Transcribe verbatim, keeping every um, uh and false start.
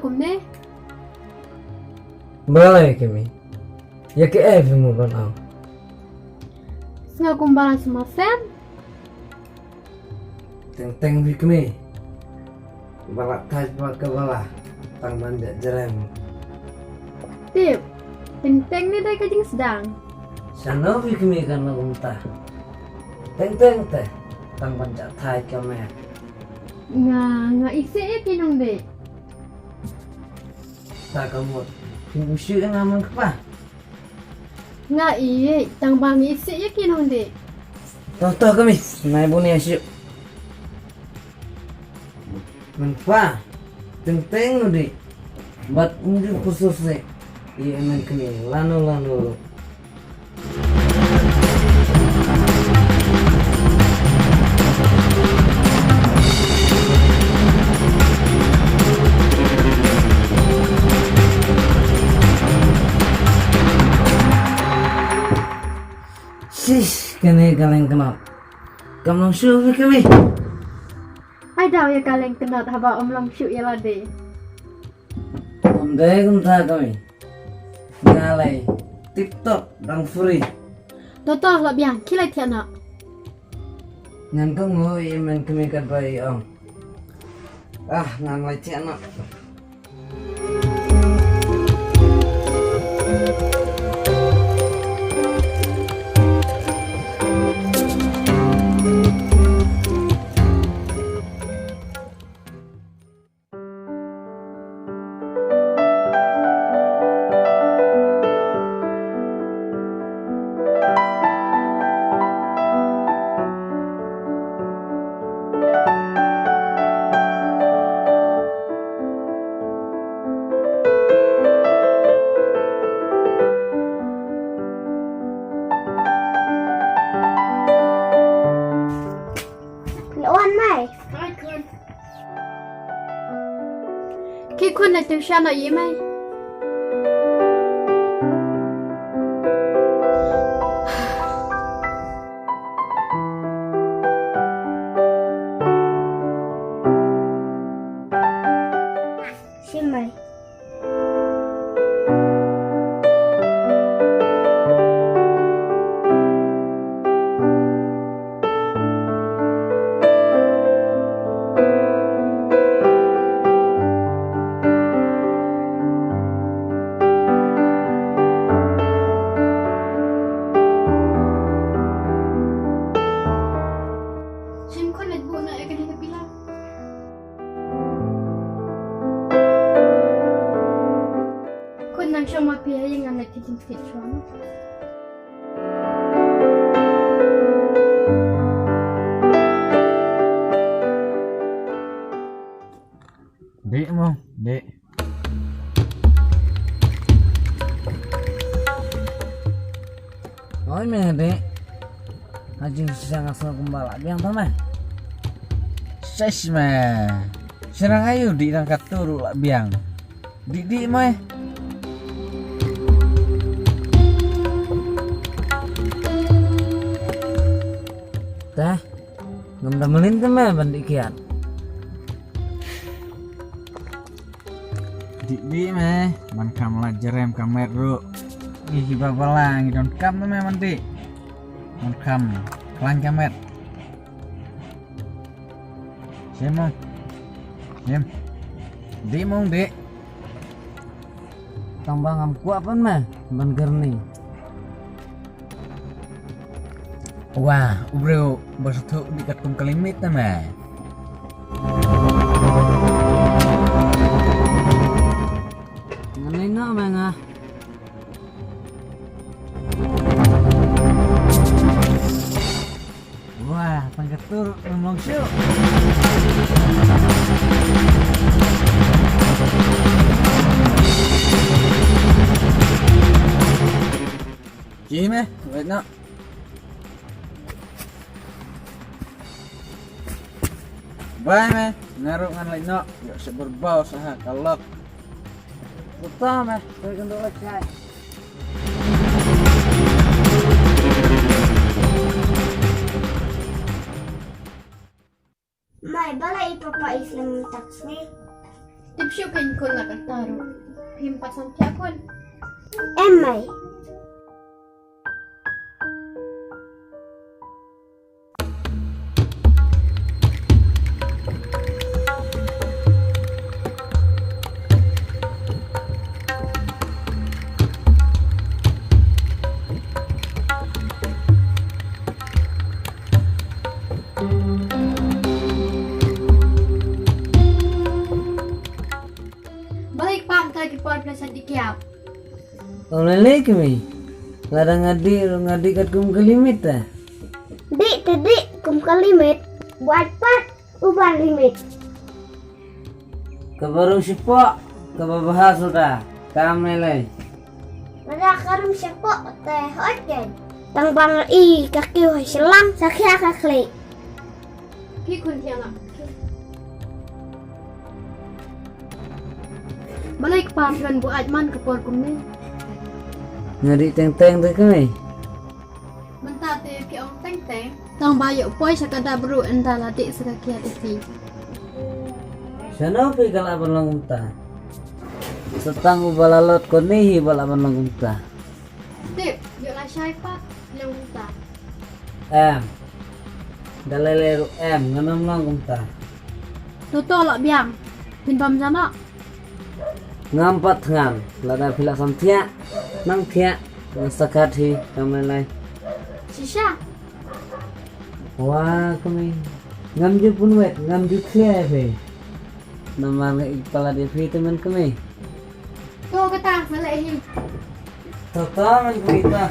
Kumne? Balei kmie? Ïa kaei phi mut ban ong? Sngew kumba la sma sem? Teng teng phi kmie. Ba la thait bad ka bala tang ban jah jrem. Tip, teng teng ne dei ka jingsdang. Shano phi kmie kan long kumta? Teng teng te tang ban jah thait ka met. Nga, nga isih ïa ki nongdie. Ta ka mut. Phi mut shu ïa nga man kpa. Nga ïeit, tang ba ngi isih ïa ki nongdie. Toh toh kmie, nai bun ïa shu. Ngan pa, teng teng u dih. Bad un ju khusus ne. Ïa men kmie, lano lano ruh. Shish, kane ka leng kynnoh. Kam long shuh phi kmie. Ai daw ïa ka leng kynnoh haba ym long shuh ïa lade. Ym dei kumta kmie. Nga lei tip top dang free. To to la biang, khie leit thiah noh. Ngan kohnguh ïa men kmie katba i ong. Ah, ngan leit thiah noh. Pynwan mai. Hai khun. Ki khun na tuition na i mai. Shim mai. Shim khun leit buh noh ïa kane ka pila. Khun nang shong ma phi ha ïing, ngan leit thied jingthied shuwa. Dih mo, dih. Oi me dih. Ha jingshisha nga sngew kumba la biang tang me. Shish me. Shisha nga ïoh dih tang katto ruh la biang. Dih dih mo. Te ngam da mlien te me ban dih kiad. Dih dih me, ban kham la jrem ka met ruh. Ngi kiba bala ngi donkam te me ban dih. Ban kham khlaiñ ka met. Shim mong. Shim. Dih mong dih. Tang ba ngam kwah pat me ban kyrni. Wah, u briew ba sngewthuh dih katkum ka limit na me. Ngan leit noh me nga. Wah, tang katto ruh ngam long shuh. Ki me, leit noh. Bye me, nga ruh ngan leit noh. Ïoh sha Burbaw sha ha ka lok. Uta me, te kan dok leit shai. Mai, balei i papa i slem taxi? Em shu kein khun la kata ruh. Phim pat samthiah khun. Em mei. Balei kpa mynta ki por phi la sah dih kiad? Ym lei lei kmie. Lada nga dih ruh nga dih katkum ka limit te. Dih te dih kum ka limit. Buaid pat uba limit. Kaba rung shapoh kaba bha suda. Kam lei lei. Lada ka rung shapoh te hooid kein. Tang ba nga i ka kiew ha shlang sa khia ka khlieh. Ki khun thiang ah. Balei kpa phi wan buaid man ka por kumne? Nga dih teng teng te kmie. Mynta te phi ong teng teng. Tang ba ïoh poi sha ka dap ruh ynda la dih sha ka kiad te phi. Shano phi ka lah ban long kumta? Sa tang uba la lot kane hi ba lah ban long kumta. Tip, ïoh lashai pat long kumta. Em. Da lei lei ruh em, ngan ym long kumta. To to lah biang. Phin bam ja noh. Ngam pat thngan, lada phi la samthiah, nang thiah, ngan sa kat hi, kam lei lei. Shisha. Wa kmie. Ngam ju pun wet, ngam ju khlieh ïa phi. Namar nga i palat ïa phi te men kmie. To kata, sa leh hi. To to men kmie to.